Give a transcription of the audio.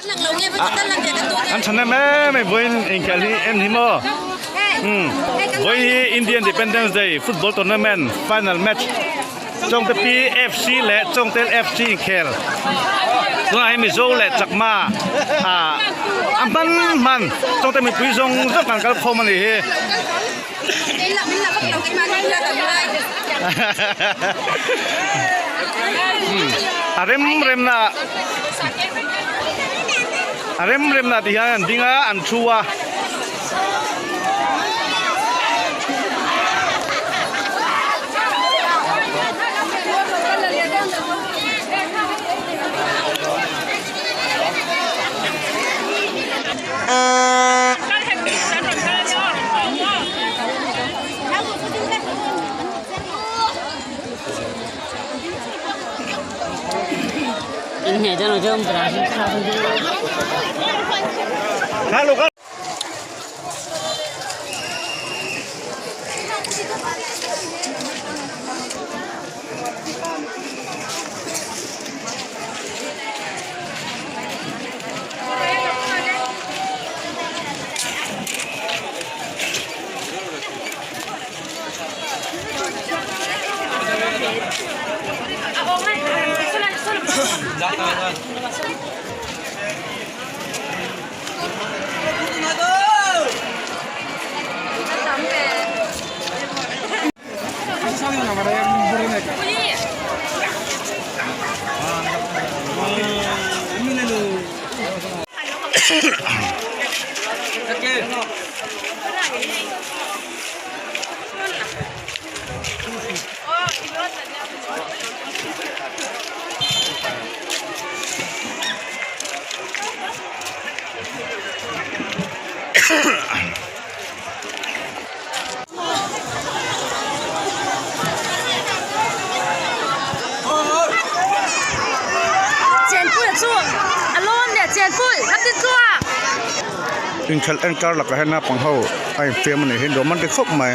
An tha nem em em vawiin inkhelh hi en hi maw umm vawiin hi Indian Independence Day football tournament final match Chawngte PFC leh Chawngtel FC inkhel tunah hian Mizo leh Chakma ah a hman hman Chawngte mipui zawng zawng kan kal khawm a nih hi. A rem rem na a rem rem na tih hian an ding a an thu a. Inkhelh en kar lakah hian naupang ho a infiam a nih hi nuam an ti khawp mai.